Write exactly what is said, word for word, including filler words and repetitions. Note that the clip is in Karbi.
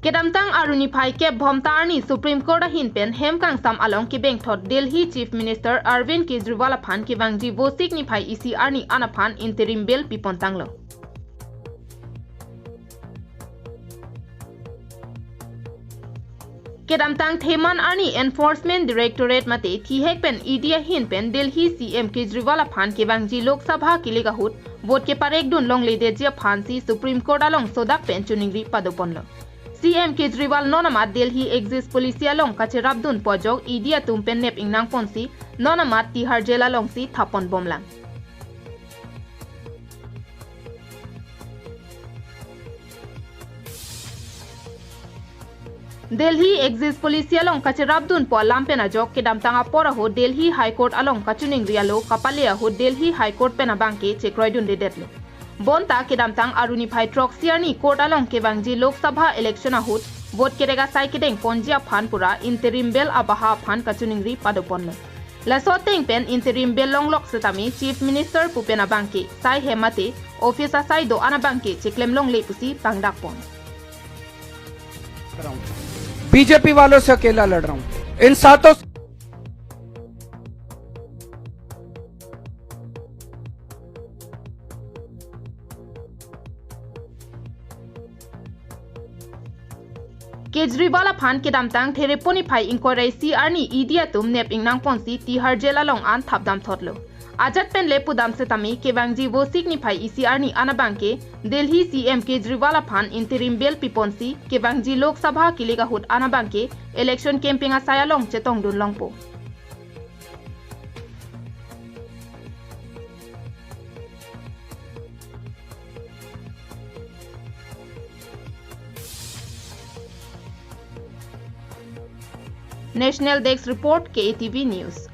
Kedamtang Aru niphai kep Bhomta arni Supreme Court ahin pen hem kangsam along kebengthot Delhi Chief Minister Arvind Kejriwal aphan kevangji Vosik niphai isi arni an aphan interim bail pipontanglo. Kedamtang Theman arni Enforcement Directorate mate thihek pen E D ahin pen Delhi C M Kejriwal aphan kevangji Lok Sabha kilik ahut vote keparekdun longledetji aphansi Supreme Court along sodak pen choningri padoponlo. C M Kejriwal non amat Delhi Exit Policy along kacherapdunpo ajok E D atum pen nep ingnangponsi non amat Tihar Jail alongsi thaponbomlang. Delhi Exit Policy along kacherapdunpo alam pen ajok kedamtang apor ahut Delhi High Court along kachoningri alo kapale ahut Delhi High Court pen abangke chekroidundedetlo. Bonta kedamtang Aru niphai throksi arni court along kevangji Lok Sabha election ahut vote kerek asai kedengponji aphan pura interim bail abaha aphan kachoningri padoponlo. Laso ateng pen interim bail longlok setame Chief Minister pu pen abangke sai hem mate office asai do-an abangke cheklem longle pusi pangdakpon. BJP वालों से अकेला लड़ रहा हूं। इन सातों Kejriwal aphan kedamtang Therepo niphai ingkoi ra isi arni E D atum nep ingnangponsi Tihar Jail along an thapdamthotlo. Ajat pen le pudam setame kevangji Vosik niphai isi arni an abangke Delhi C M Kejriwal aphan interim bail piponsi kevangji Lok Sabha kilik ahut an abangke election campaign asai along chetongdun longpo. National Desk Report, K A T V News.